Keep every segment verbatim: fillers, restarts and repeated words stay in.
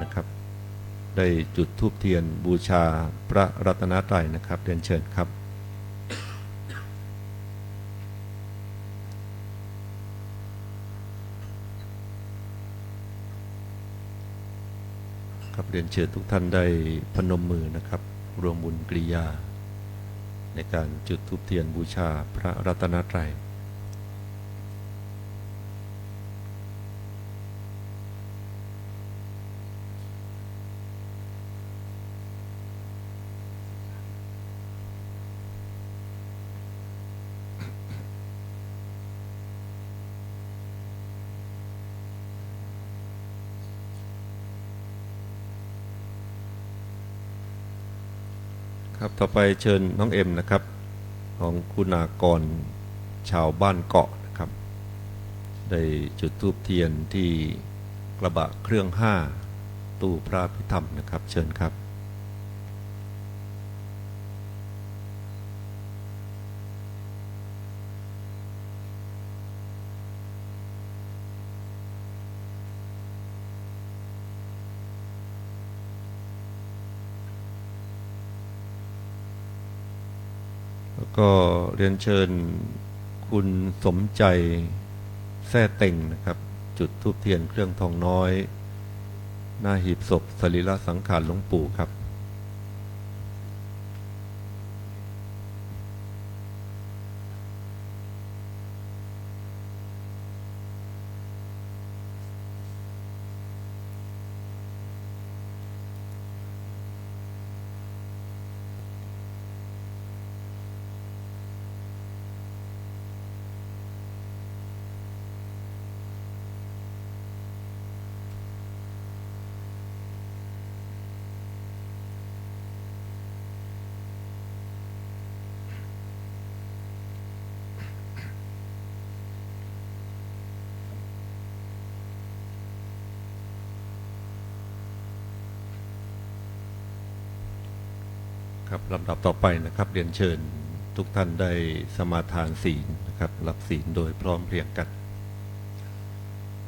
นะครับ ได้จุดธูปเทียนบูชาพระรัตนตรัยนะครับ เรียนเชิญครับ ครับ เรียนเชิญทุกท่านได้พนมมือนะครับ รวมบุญกิริยา ในการจุดธูปเทียนบูชาพระรัตนตรัย ครับ ต่อไปเชิญน้องเอ็มนะครับ ของคุณากร ชาวบ้านเกาะนะครับ ได้จุดธูปเทียนที่กระบะเครื่องห้า ตู้พระอภิธรรมนะครับ เชิญครับ แล้วก็เรียนเชิญคุณสมใจ แซ่เต็งนะครับ จุดธูปเทียนเครื่องทองน้อย หน้าหีบศพสรีระสังขารหลวงปู่ครับ ครับ ลำดับต่อไปนะครับ เรียนเชิญทุกท่านได้สมาทานศีลนะครับ รับศีลโดยพร้อมเพรียงกัน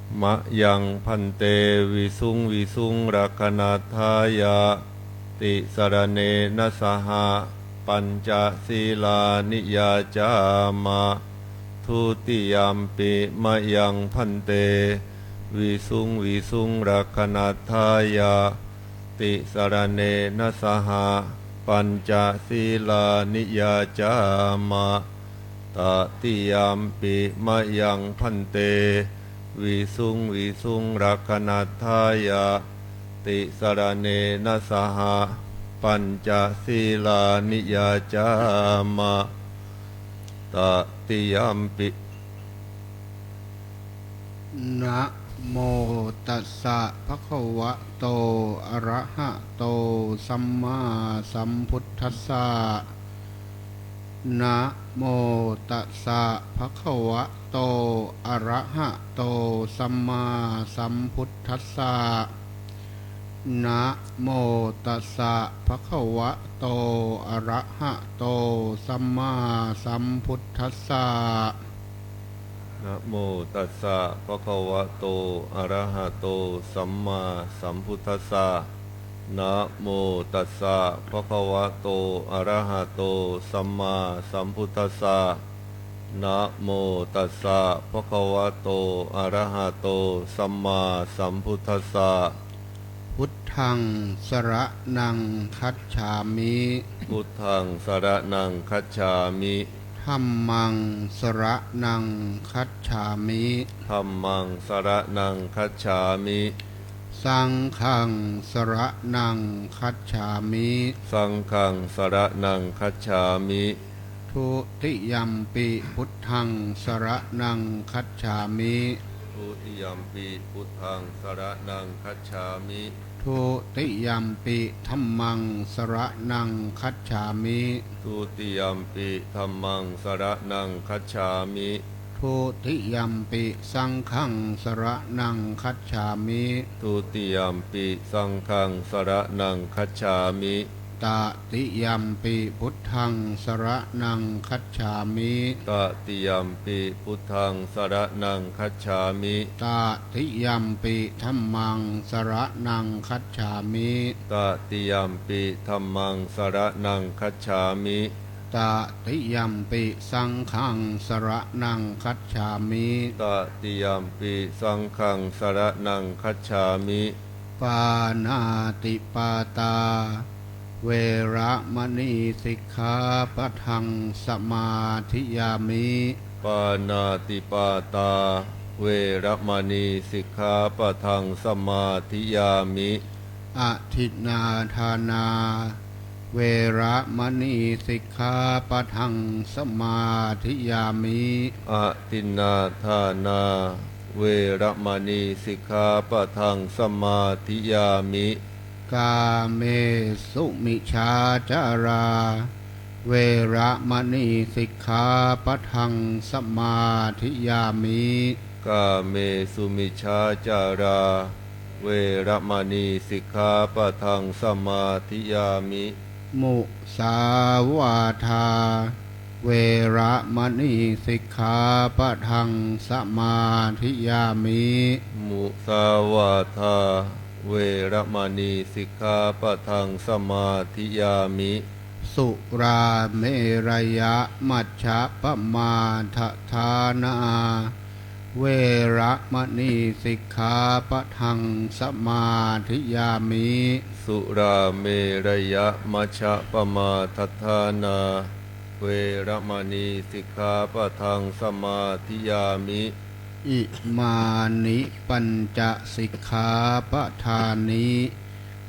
Mayaṃ bhante visuṃ visuṃ rakkhaṇatthāya tisaraṇena saha pañca sīlāni yācāma. Dutiyampi mayaṃ bhante visuṃ visuṃ rakkhaṇatthāya tisaraṇena saha pañca sīlāni yācāma. Tatiyampi mayaṃ bhante visuṃ visuṃ rakkhaṇatthāya tisaraṇena saha pañca sīlāni yācāma. Tatiyampi. Namo tassa bhagavato arahato sammāsambuddhassa. Namo tassa bhagavato arahato sammāsambuddhassa. Namo tassa bhagavato arahato sammāsambuddhassa. Namo tassa bhagavato arahato sammāsambuddhassa. Namo tassa bhagavato arahato sammāsambuddhassa. Namo tassa bhagavato arahato sammāsambuddhassa. Buddhaṃ saraṇaṃ gacchāmi. Buddhaṃ saraṇaṃ gacchāmi. Dhammaṃ saraṇaṃ gacchāmi. Dhammaṃ saraṇaṃ gacchāmi. Saṅghaṃ saraṇaṃ gacchāmi. Saṅghaṃ saraṇaṃ gacchāmi. Dutiyampi buddhaṃ saraṇaṃ gacchāmi. Dutiyampi buddhaṃ saraṇaṃ gacchāmi. Dutiyampi dhammaṃ saraṇaṃ gacchāmi. Dutiyampi dhammaṃ saraṇaṃ gacchāmi. Dutiyampi saṅghaṃ saraṇaṃ gacchāmi. Dutiyampi saṅghaṃ saraṇaṃ gacchāmi. Tatiyampi buddhaṃ saraṇaṃ gacchāmi. Tatiyampi buddhaṃ saraṇaṃ gacchāmi. Tatiyampi dhammaṃ saraṇaṃ gacchāmi. Tatiyampi dhammaṃ saraṇaṃ gacchāmi. Tatiyampi saṅghaṃ saraṇaṃ gacchāmi. Tatiyampi saṅghaṃ saraṇaṃ gacchāmi. Pāṇātipātā veramaṇī sikkhāpadaṃ samādiyāmi. Pāṇātipātā veramaṇī sikkhāpadaṃ samādiyāmi. Adinnādānā veramaṇī sikkhāpadaṃ samādiyāmi. Adinnādānā veramaṇī sikkhāpadaṃ samādiyāmi. Kāmesumicchācārā veramaṇī sikkhāpadaṃ samādiyāmi. Kāmesumicchācārā veramaṇī sikkhāpadaṃ samādiyāmi. Musāvādā veramaṇī sikkhāpadaṃ samādiyāmi. Musāvādā veramaṇī sikkhāpadaṃ samādiyāmi. Surāmerayamajjapamādaṭṭhānā veramaṇī sikkhāpadaṃ samādiyāmi. Surāmerayamajjapamādaṭṭhānā veramaṇī sikkhāpadaṃ samādiyāmi. Imāni pañca sikkhāpadāni.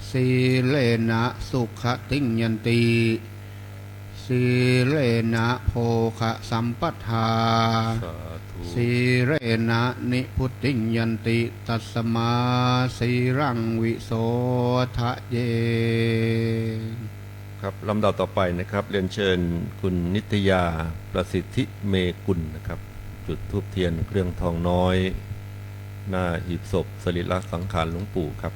Sīlena sugatiṃ yanti, sīlena bhogasampadā, sādhu, sīlena nibbutiṃ yanti, tasmā sīlaṃ visodhaye. ครับ ลำดับต่อไปนะครับ เรียนเชิญคุณนิตยา ประสิทธิเมกุลนะครับ จุดธูปเทียนเครื่องทองน้อย หน้าหีบศพสรีระสังขารหลวงปู่ครับ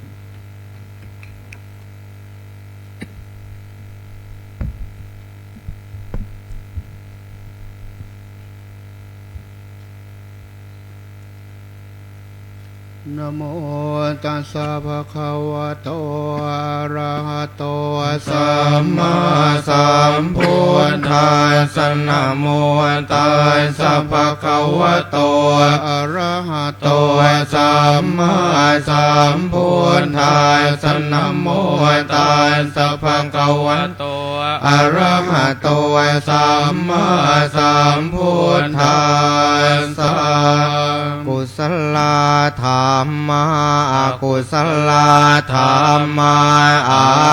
Namo tassa bhagavato arahato sammāsambuddhassa. Namo tassa bhagavato arahato sammāsambuddhassa. Namo tassa bhagavato arahato sammāsambuddhassa. Kusalā dhammā, akusalā dhammā,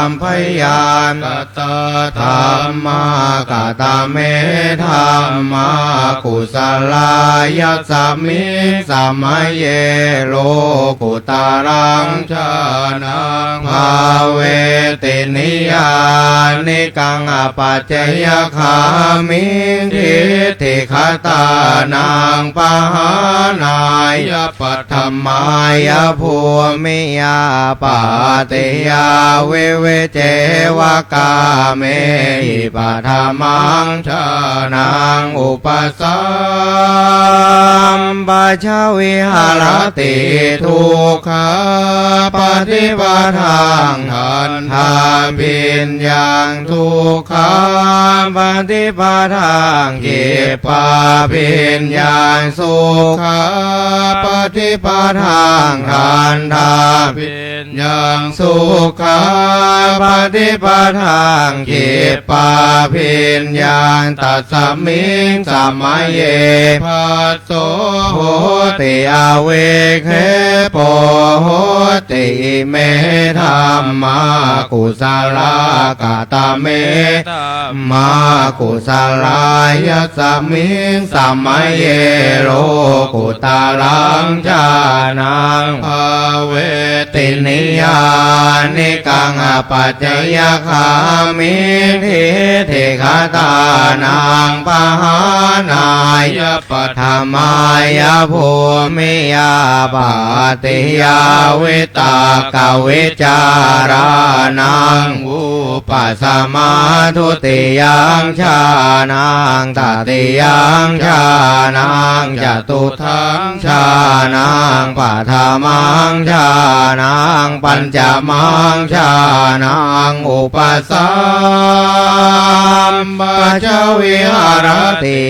abyākatā dhammā. Katame dhammā kusalā? Yasmiṃ samaye loku ttaraṃ jhānaṃ bhāveti niyyānikaṃ apacayagāmiṃ diṭṭhigatānaṃ pahānāya paṭhamāya bhūmiyā pattiyā vivicceva kāmehi paṭhamaṃ jhānaṃ upasampajja viharati dukkhāpaṭipadaṃ dandhābhiññaṃ, dukkhāpaṭipadaṃ khippābhiññaṃ, sukhāpaṭipadaṃ dandhābhiññaṃ, sukhāpaṭipadaṃ khippābhiññaṃ. Tasmiṃ samaye phasso hoti, avikkhepo hoti, ime dhammā kusalā. Katame dhammā kusalā? Yasmiṃ samaye loku ttaraṃ jhānaṃ bhāveti niyyānikaṃ apacayagāmiṃ diṭṭhigatānaṃ pahānāya paṭhamāya bhūmiyā pattiyā vitakkavicārānaṃ vūpasamā dutiyaṃ jhānaṃ tatiyaṃ jhānaṃ catutthaṃ jhānaṃ paṭhamaṃ jhānaṃ pañcamaṃ jhānaṃ upasampajja viharati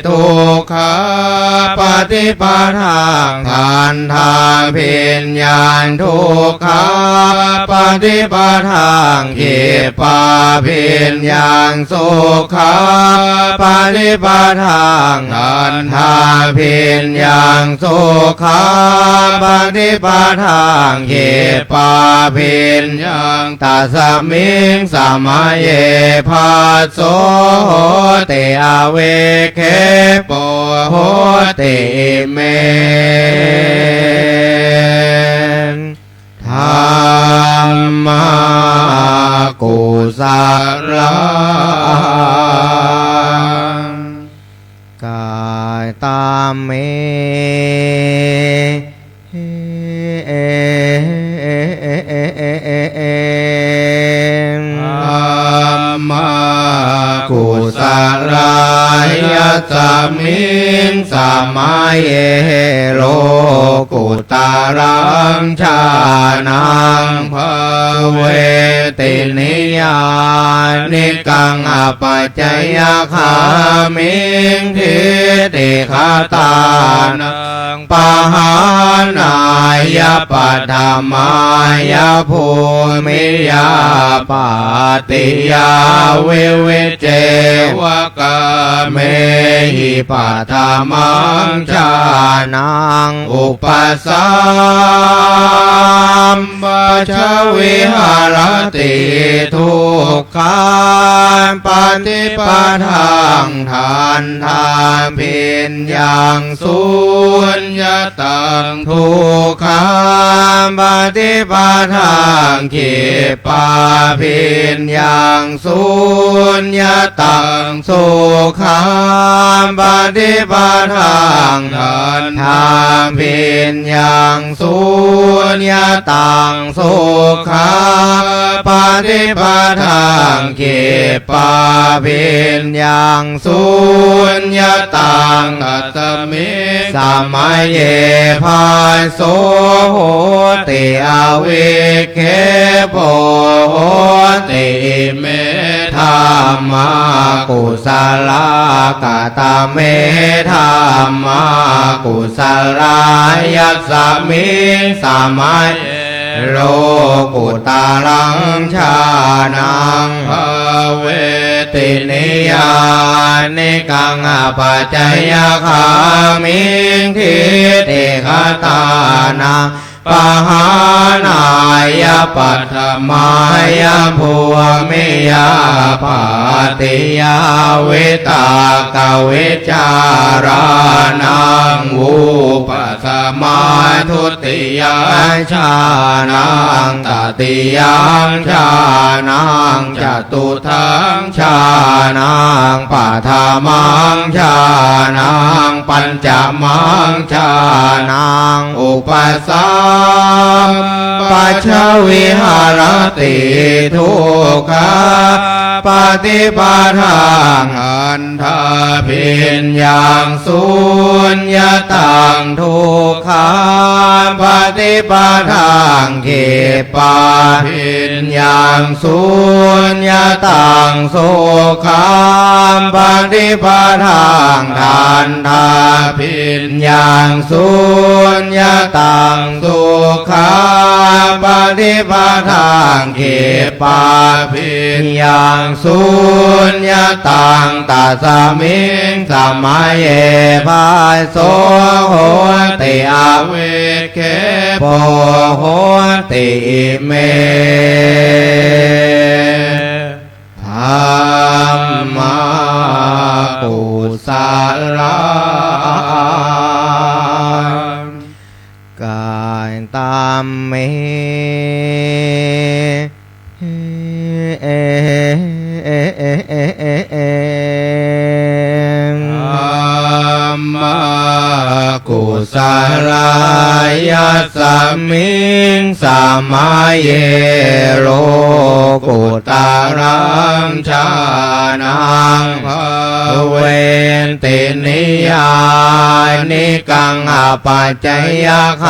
dukkhāpaṭipadaṃ dandhābhiññaṃ dukkhāpaṭipadaṃ khippābhiññaṃ sukhāpaṭipadaṃ dandhābhiññaṃ sukhāpaṭipadaṃ khippābhiññaṃ tasmiṃ samaye phasso hoti avikkhepo hoti ime dhammā kusalā. Katame dhammā kusalā, yasmiṃ samaye lokuttaraṃ jhanaṃ bhaveti niyyānikaṃ apacayagāmiṃ diṭṭhigatānaṃ pahānāya paṭhamāya bhūmiyā pattiyā vivicceva kāmehi paṭhamaṃ jhanaṃ upasampajja viharati dukkhāpaṭipadaṃ dandhābhiññaṃ suññataṃ dukkhapaṭipadaṃ khippābhiññaṃ suññataṃ sukhapaṭipadaṃ dandhābhiññaṃ suññataṃ sukhapaṭipadaṃ khippābhiññaṃ suññataṃ tasmiṃ samaye phasso hoti avikkhepo hoti ime dhammā kusalā. Katame dhammā kusalā, yasmiṃ samaye lokuttaraṃ jhanaṃ bhaveti niyyānikaṃ apacayagāmiṃ diṭṭhigatānaṃ pahānāya paṭhamāya bhūmiyā pattiyā vitakkavicārānaṃ vūpasamā dutiyaṃ jhanaṃ tatiyaṃ jhanaṃ catutthaṃ jhanaṃ paṭhamaṃ jhanaṃ pañcamaṃ jhanaṃ upasampajja viharati dukkhāpaṭipadaṃ dandhābhiññaṃ suññataṃ dukkhapaṭipadaṃ khippābhiññaṃ suññataṃ sukhapaṭipadaṃ dandhābhiññaṃ suññataṃ sukhapaṭipadaṃ khippābhiññaṃ suññataṃ tasmiṃ samaye phasso hoti avikkhepo hoti ime dhammā kusalā. Katame Mahakusalā. Yasmiṃ samaye lokuttaraṃ jhānaṃ bhāveti niyyānikaṃ apacayagāmiṃ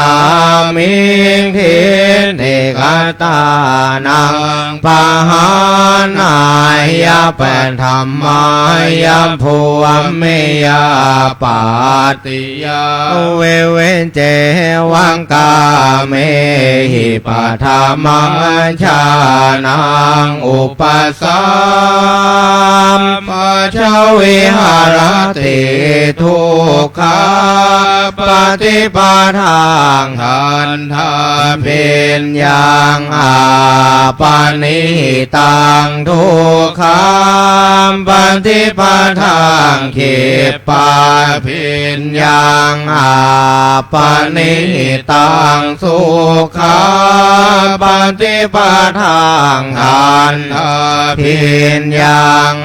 diṭṭhigatānaṃ pahānāya paṭhamāya bhūmiyā pātiyā vivicceva kāmehi paṭhamajjhānaṃ upasampajja viharati dukkhāpaṭipadaṃ dandhābhiññaṃ appaṇihitaṃ dukkhāpaṭipadaṃ khippābhiññaṃ appaṇihitaṃ sukhāpaṭipadaṃ dandhābhiññaṃ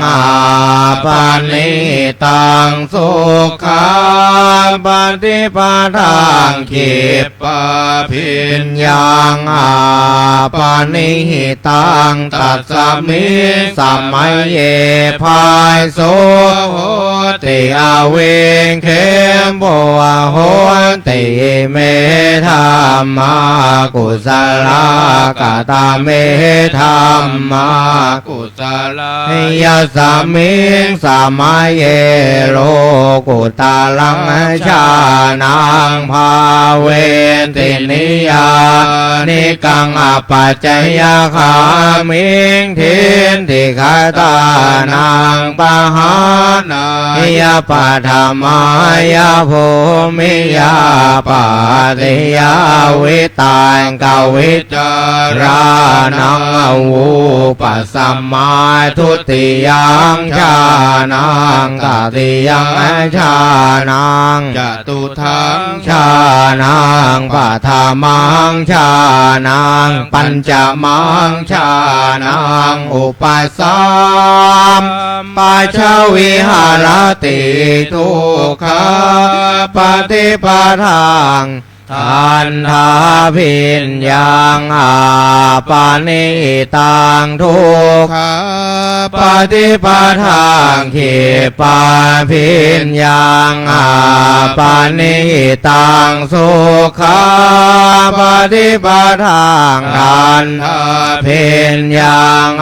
appaṇihitaṃ sukhāpaṭipadaṃ khippābhiññaṃ appaṇihitaṃ tasmiṃ samaye phasso hoti avikkhepo hoti. Ime dhammā kusalā. Katame dhammā kusalā? Yasmiṃ samaye lokuttaraṃ jhānaṃ bhāveti niyyānikaṃ apacayagāmiṃ diṭṭhigatānaṃ pahānāya paṭhamāya bhūmiyā pātiyā vitakkavicārānaṃ vūpasamā dutiyaṃ jhānaṃ tatiyaṃ jhānaṃ catutthaṃ jhānaṃ paṭhamaṃ jhānaṃ pañcamaṃ jhānaṃ upasampajja viharati dukkhāpaṭipadaṃ dandhābhiññaṃ appaṇihitaṃ dukkhāpaṭipadaṃ khippābhiññaṃ appaṇihitaṃ sukhāpaṭipadaṃ dandhābhiññaṃ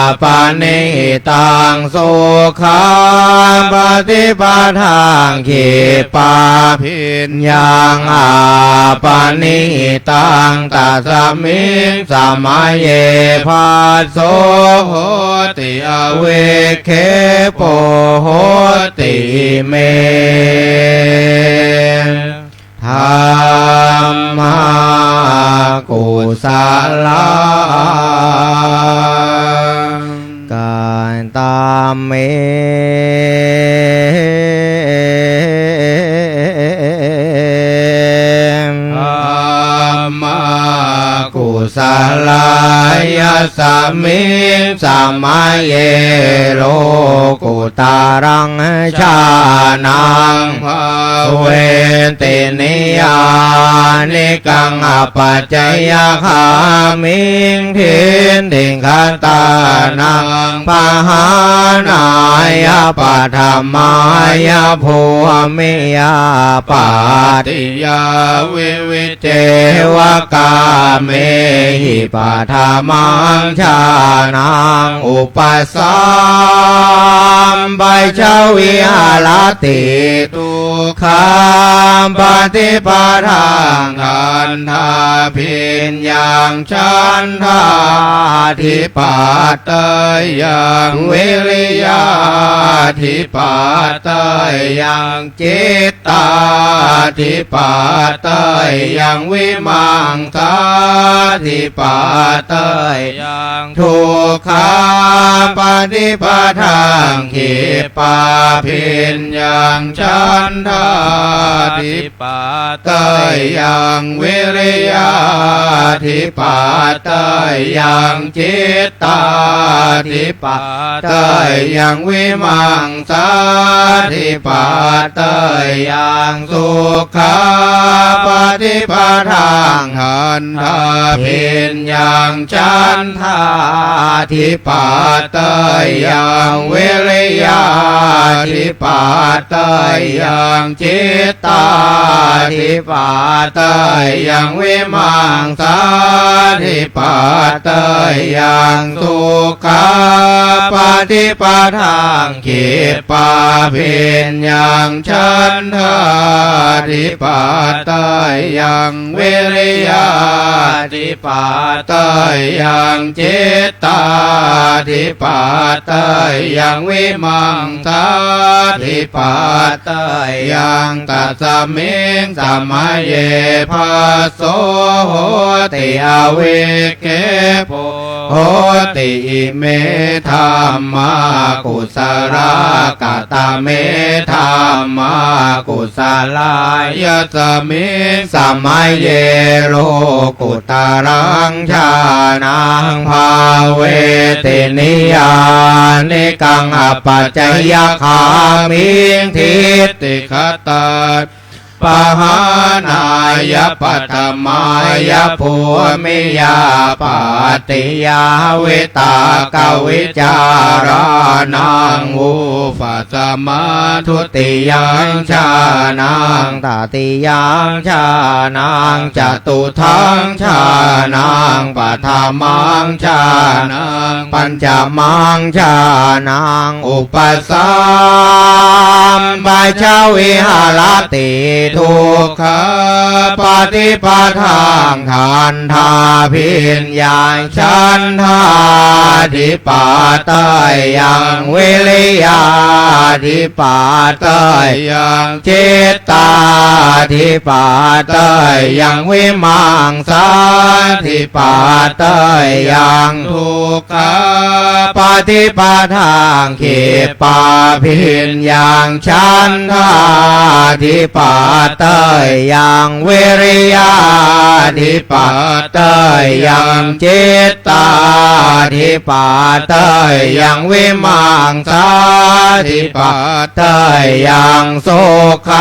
appaṇihitaṃ sukhāpaṭipadaṃ khippābhiññaṃ appaṇihitaṃ tasmiṃ samaye phasso hoti avikkhepo hoti. Ime dhammā kusalā. Katame dhammā kusalā? Yasmiṃ samaye lokuttaraṃ jhānaṃ bhāveti niyyānikaṃ apacayagāmiṃ diṭṭhigatānaṃ pahānāya paṭhamāya bhūmiyā pātiyā vivi ceva kāmehi paṭhamaṃ jhānaṃ upasampajja viharati dukkhāpaṭipadaṃ dandhābhiññaṃ chandādhipateyyaṃ vīriyādhipateyyaṃ cittādhipateyyaṃ vīmaṃsādhipateyyaṃ dukkhāpaṭipadaṃ khippābhiññaṃ chandādhipateyyaṃ vīriyādhipateyyaṃ cittādhipateyyaṃ vīmaṃ sādhipateyyaṃ, sukhapaṭipadaṃ dandhābhiññaṃ, chandādhipateyyaṃ, vīriyādhipateyyaṃ, cittādhipateyyaṃ, vīmaṃsādhipateyyaṃ, sukhapaṭipadaṃ khippābhiññaṃ, chandādhipateyyaṃ, vīriyādhipateyyaṃ, cittādhipateyyaṃ, vīmaṃsādhipateyyaṃ, tasmiṃ samaye phasso hoti, avikkhepo hoti, ime dhammā kusalā. Katame dhammā kusalā? Yasmiṃ samaye lokuttaraṃ jhānaṃ bhāveti niyyānikaṃ apacayagāmiṃ diṭṭhigatā pahānāya paṭhamāya bhūmiyā pattiyā vitakkavicārānaṃ vūpasamā dutiyaṃ jhānaṃ tatiyaṃ jhānaṃ catutthaṃ jhānaṃ paṭhamaṃ jhānaṃ pañcamaṃ jhānaṃ upasampajja viharati. Dukkhapaṭipadaṃ dandhābhiññaṃ chandādhipateyyaṃ vīriyādhipateyyaṃ cittādhipateyyaṃ vīmaṃsādhipateyyaṃ. Dukkhapaṭipadaṃ khippābhiññaṃ chandādhipateyyaṃ vīriyādhipateyyaṃ cittādhipateyyaṃ vīmaṃsādhipateyyaṃ. Sukhapaṭipadaṃ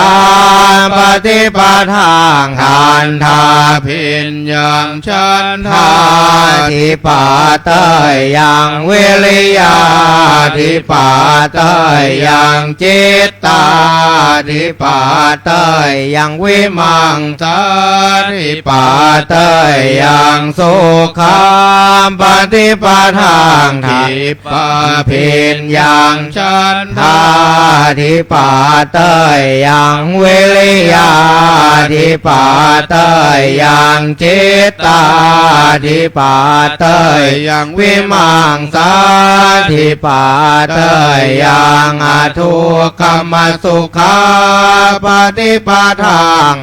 dandhābhiññaṃ chandādhipateyyaṃ vīriyādhipateyyaṃ cittādhipateyyaṃ vīmaṃsādhipateyyaṃ. Sukhapaṭipadaṃ khippābhiññaṃ chandādhipateyyaṃ vīriyādhipateyyaṃ cittādhipateyyaṃ vīmaṃsādhipateyyaṃ. Adukkhamasukhāpaṭipadaṃ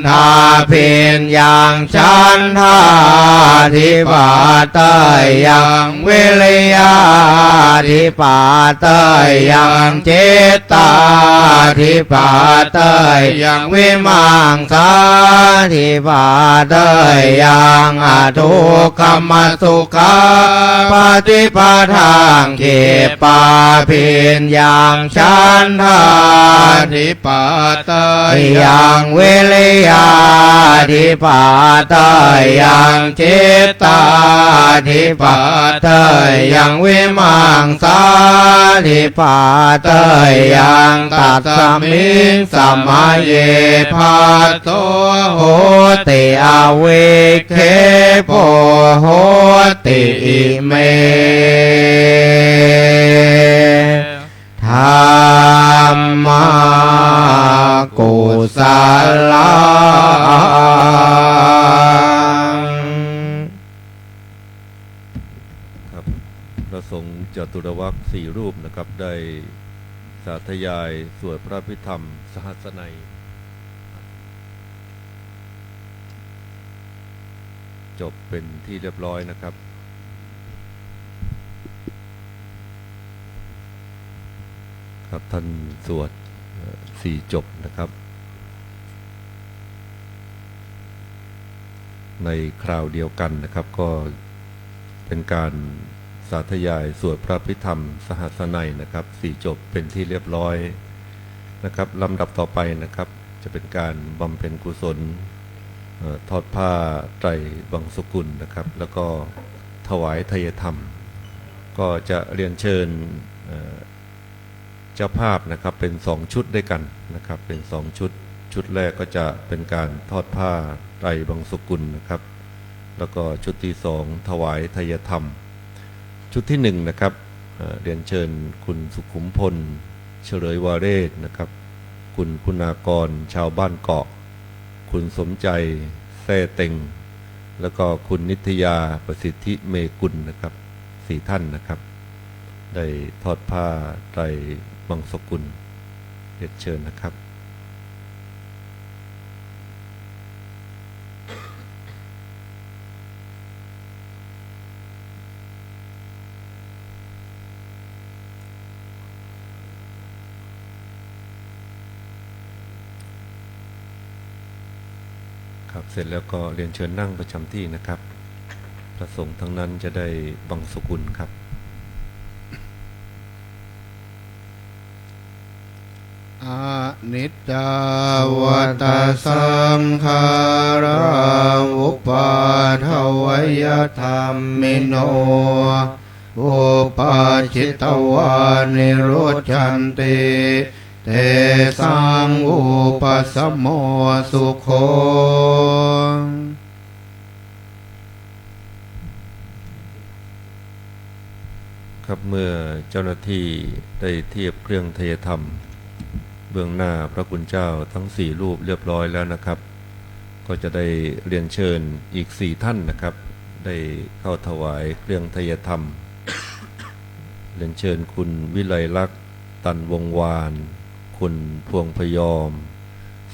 dandhābhiññaṃ chandādhipateyyaṃ vīriyādhipateyyaṃ cittādhipateyyaṃ vīmaṃsādhipateyyaṃ. Adukkhamasukhāpaṭipadaṃ khippābhiññaṃ chandādhipateyyaṃ vīriyādhipateyyaṃ cittādhipateyyaṃ vīmaṃsādhipateyyaṃ. Tasmiṃ samaye phasso hoti, avikkhepo hoti, ime dhammā kusalā. ครับ พระสงฆ์จตุรวรรคสี่รูปนะครับ ได้สาธยายสวดพระอภิธรรมสหัสไนย จบเป็นที่เรียบร้อยนะครับ ครับ ท่านสวด เอ่อ สี่จบนะครับ ในคราวเดียวกันนะครับ ก็เป็นการ สาธยายสวดพระอภิธรรมสหัสไนยนะครับ สี่จบเป็นที่เรียบร้อยนะครับ ลำดับต่อไปนะครับ จะเป็นการบำเพ็ญกุศล เอ่อ ทอดผ้าไตรบังสุกุลนะครับ แล้วก็ถวายไทยธรรม ก็จะเรียนเชิญ เอ่อ เจ้าภาพนะครับ เป็นสองชุดด้วยกันนะครับ เป็นสองชุด ชุดแรกก็จะเป็นการทอดผ้าไตรบังสุกุลนะครับ แล้วก็ชุดที่สองถวายไทยธรรม ชุดที่หนึ่งนะครับ เอ่อ เรียนเชิญคุณสุขุมพล เฉลยวาเรศนะครับ คุณคุณากร ชาวบ้านเกาะ คุณสมใจ แซ่เต็ง แล้วก็คุณนิตยา ประสิทธิเมกุลนะครับ สี่ท่านนะครับ ได้ทอดผ้าไตรบังสุกุล เรียนเชิญนะครับ ครับ เสร็จแล้วก็เรียนเชิญนั่งประจำที่นะครับ พระสงฆ์ทั้งนั้นจะได้บังสุกุลครับ Aniccā vata saṅkhārā, uppādavayadhammino, uppajjitvā nirujjhanti, tesaṃ vūpasamo sukho. ครับ เมื่อเจ้าหน้าที่ได้เทียบเครื่องไทยธรรม เบื้องหน้าพระคุณเจ้าทั้งสี่รูปเรียบร้อยแล้วนะครับ ก็จะได้เรียนเชิญอีกสี่ท่านนะครับ ได้เข้าถวายเครื่องไทยธรรม เรียนเชิญคุณวิไลลักษณ์ ตันวงศ์วาน คุณพวงพยอม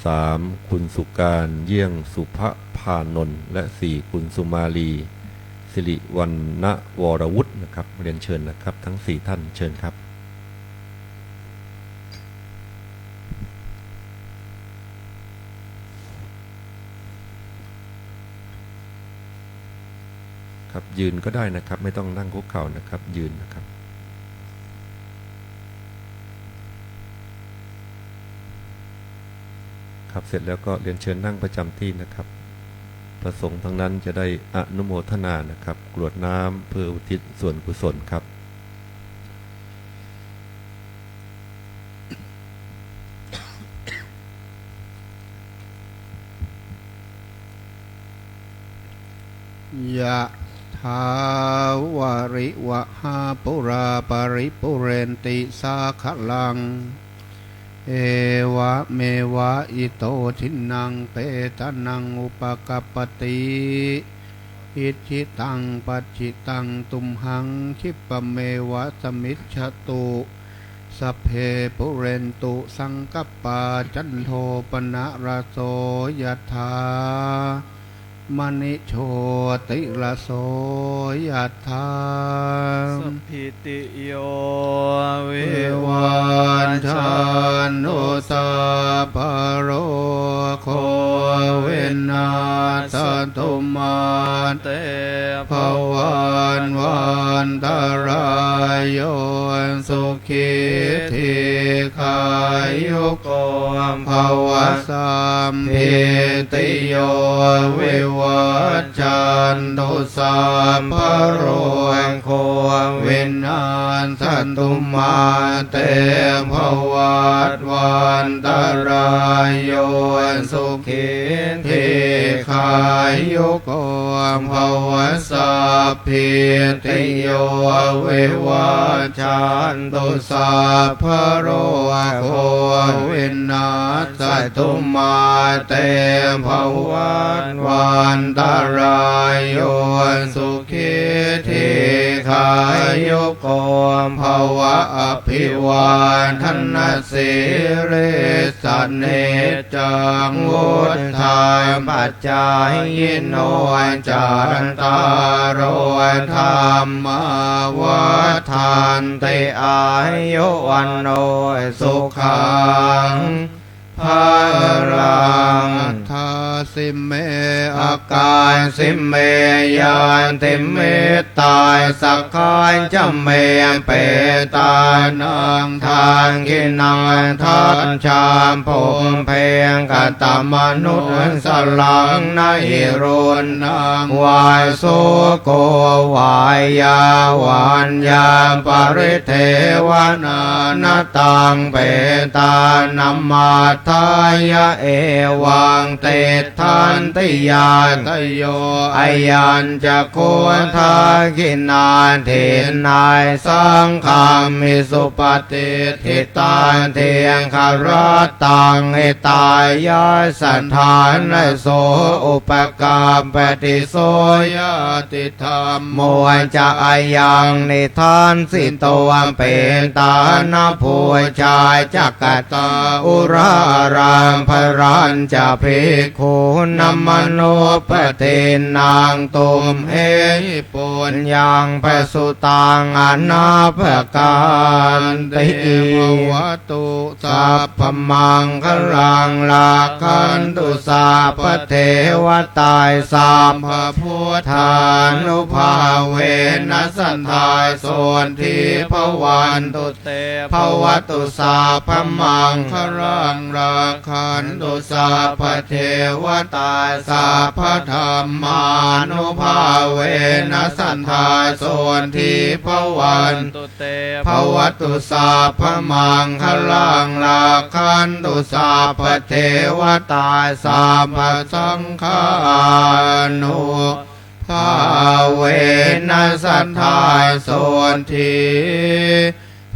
สาม คุณสุการ เยี่ยงสุภพานนท์ และ สี่ คุณสุมาลี สิริวัณณวรวุฒินะครับ เรียนเชิญนะครับ ทั้งสี่ท่าน เชิญครับ ครับ ยืนก็ได้นะครับ ไม่ต้องนั่งคุกเข่านะครับ ยืนนะครับ ครับ เสร็จแล้วก็เรียนเชิญนั่งประจำที่นะครับ พระสงฆ์ทั้งนั้นจะได้อนุโมทนานะครับ กรวดน้ำเพื่ออุทิศส่วนกุศลครับ Yathā vārivahā pūrā paripūrenti sāgaraṃ, evameva ito dinnaṃ petānaṃ upakappati. Icchitaṃ patthitaṃ tumhaṃ khippameva samijjhatu, sabbe pūrentu saṅkappā, cando paṇṇaraso yathā, maṇi jotiraso yathā. Sabbītiyo vivajjantu, sabbarogo vinassatu, mā te bhavatvantarāyo, sukhī dīghāyuko bhava. Sabbītiyo vivajjantu, sabbarogo vinassatu, mā te bhavatvantarāyo, sukhī dīghāyuko bhava. Sabbītiyo vivajjantu, sabbarogo vinassatu, mā te bhavatvantarāyo, sukhī dīghāyuko bhava. Abhivādanasīlissa niccaṃ vuḍḍhāpacāyino, cattāro dhammā vaḍḍhanti: āyu vaṇṇo sukhaṃ balaṃ. si me akāsi me ñātimittā sakhā ca me petānaṃ dakkhiṇā dajjā pubbe katamanussaraṃ na hi ruṇṇaṃ vā soko vā yā vaññā paridevanā na taṃ petānamatthāya evaṃ tiṭṭhanti ñātayo. Ayañca kho dakkhiṇā dinnā saṅghamhi supatiṭṭhitā dīgharattaṃ hitāyassa ṭhānaso upakappati. So ñāti dhammo ca ayaṃ nidassito petāna pūjā ca katā uḷārā balañca bhikkhūnamanuppadinnaṃ tumhehi puññaṃ pasutaṃ anappakanti. Bhavatu sabbamaṅgalaṃ rakkhantu sabbadevatā sabbabuddhānubhāvena sadā sotthī bhavantu te. Bhavatu sabbamaṅgalaṃ rakkhantu sabbadevatā sabbadhammānubhāvena sadā sotthī bhavantu te. Bhavatu sabbamaṅgalaṃ rakkhantu sabbadevatā sabbasaṅghānubhāvena sadā sotthī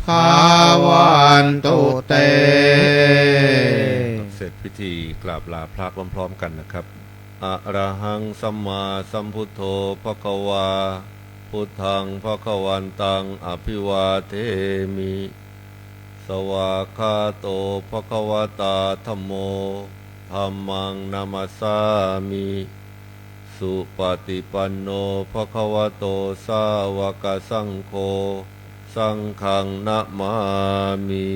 bhavantu te. เสร็จพิธีกราบลาพระพร้อมๆกันนะครับ Arahaṃ sammāsambuddho bhagavā, buddhaṃ bhagavantaṃ abhivādemi. Svākkhāto bhagavatā dhammo, dhammaṃ namassāmi. Supaṭipanno bhagavato sāvakasaṅgho, saṅghaṃ namāmi.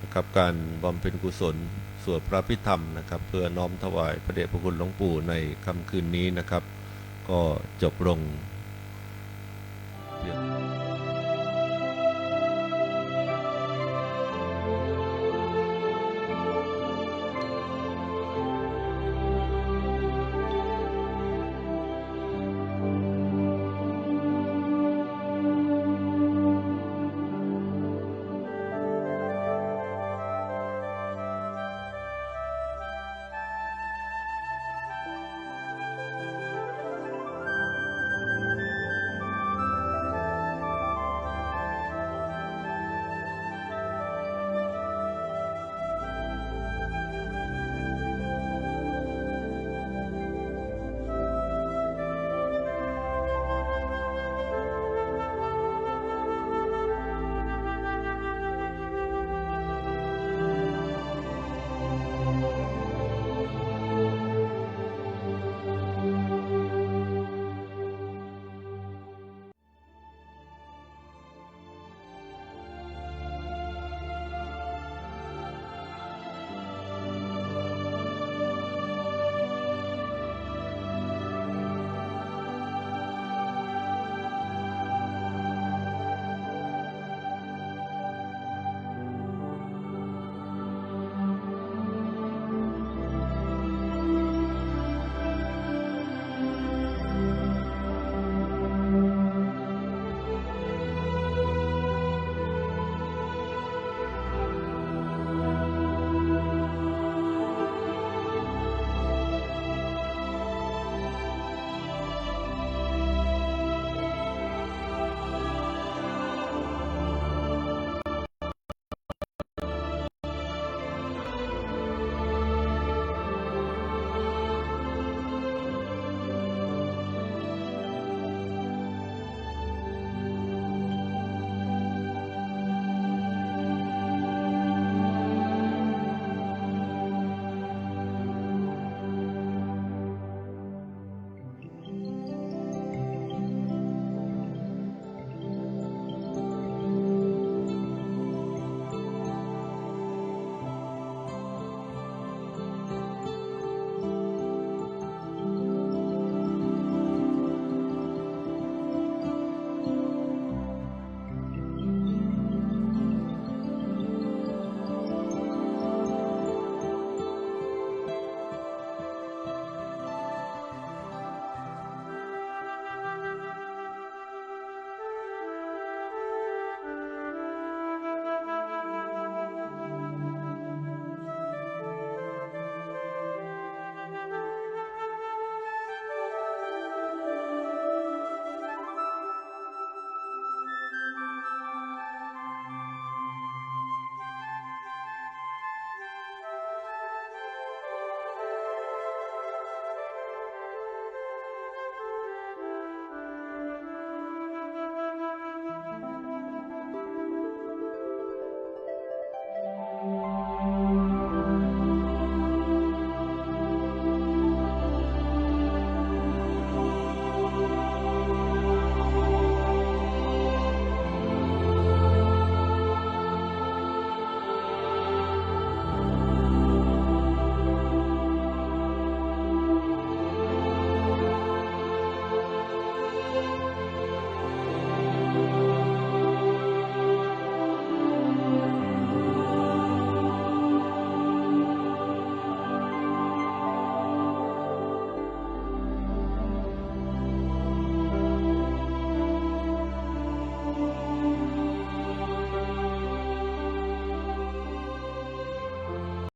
นะครับ การบำเพ็ญกุศลสวดพระอภิธรรมนะครับ เพื่อน้อมถวายพระเดชพระคุณหลวงปู่ในค่ำคืนนี้นะครับ ก็จบลงเพียง